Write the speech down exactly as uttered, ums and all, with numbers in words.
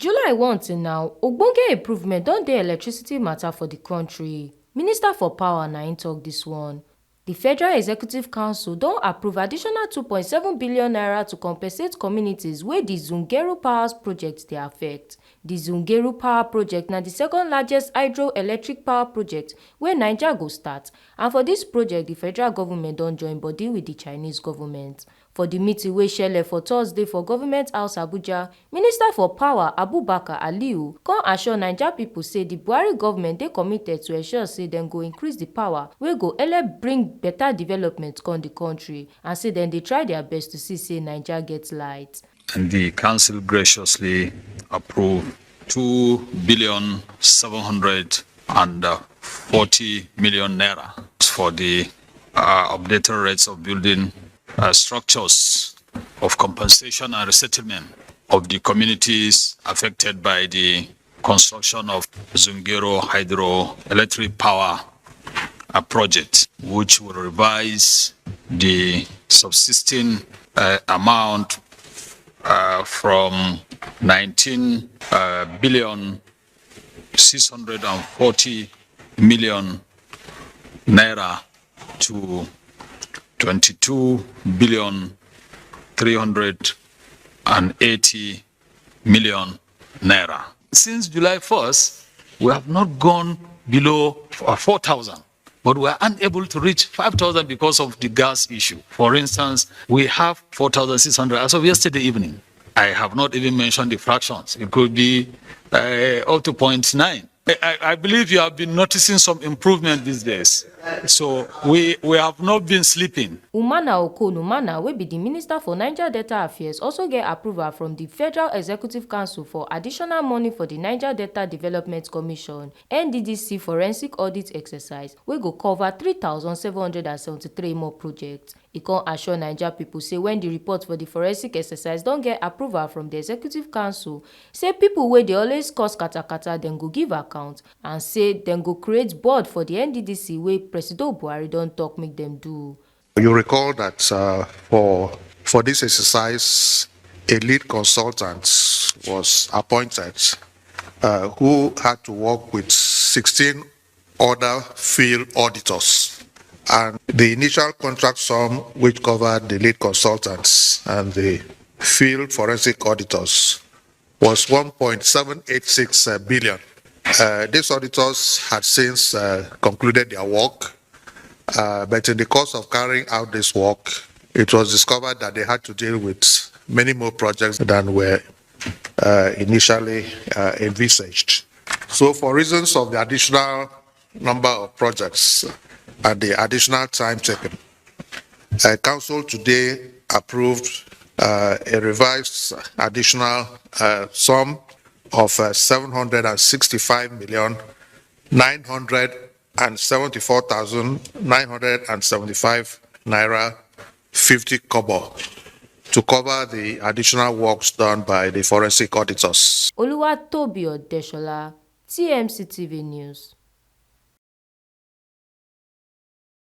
July one till now, ogbonge improvement don dey electricity matter for di kontri. Minister for Power na im tok dis one. Di Federal Executive Council don approve additional two point seven billion naira to compensate communities wey di Zungeru Power Project dey affect. Di Zungeru Power Project na di second largest hydroelectric power project wey Naija go start, and for dis project, di federal government don join body wit di Chinese government. For di meeting wey shele for Thursday for Government House Abuja, Minister for Power Abubakar Aliyu come assure Naija pipo say di Buhari government dey committed to ensure say dem go increase di power wey go helep bring beta development come di kontri, and say dem dey try dia best to see say Naija get light. And the council graciously approved two billion seven hundred and forty million naira for the uh, updated rates of building uh, structures of compensation and resettlement of the communities affected by the construction of Zungeru hydroelectric power uh, project, which will revise the subsisting uh, amount uh, from nineteen uh, billion six hundred and forty million naira to twenty-two billion three hundred and eighty million naira. Since July first, we have not gone below uh, four thousand, but we are unable to reach five thousand because of the gas issue. For instance, we have four thousand six hundred as of yesterday evening. I have not even mentioned the fractions. It could be uh, up to point nine. I, I believe you have been noticing some improvement these days. So we, we have not been sleeping. Umana Okon Umana, wey be di Minister for Niger Delta Affairs, also get approval from di Federal Executive Council for additional money for di Niger Delta Development Commission, N D D C, forensic audit exercise, wey go cover three thousand seven hundred and seventy-three more projects. E come assure Naija pipo say wen di report for di forensic exercise don get approval from di Executive Council, say pipo wey dey always cause katakata dem go give account, and say dem go create board for di N D D C wey Presido Buhari don tok make dem do. You recall that uh, for for this exercise, a lead consultant was appointed, uh, who had to work with sixteen other field auditors. And the initial contract sum, which covered the lead consultants and the field forensic auditors, was one point seven eight six billion. Uh, these auditors had since uh, concluded their work, uh, but in the course of carrying out this work, it was discovered that they had to deal with many more projects than were uh, initially uh, envisaged. So, for reasons of the additional number of projects and the additional time taken, uh, Council today approved uh, a revised additional uh, sum of uh, seven hundred and sixty-five million nine hundred and seventy-four thousand nine hundred and seventy-five naira fifty kobo to cover the additional works done by the forensic auditors. Oluwatobi Odeshola, T M C T V News.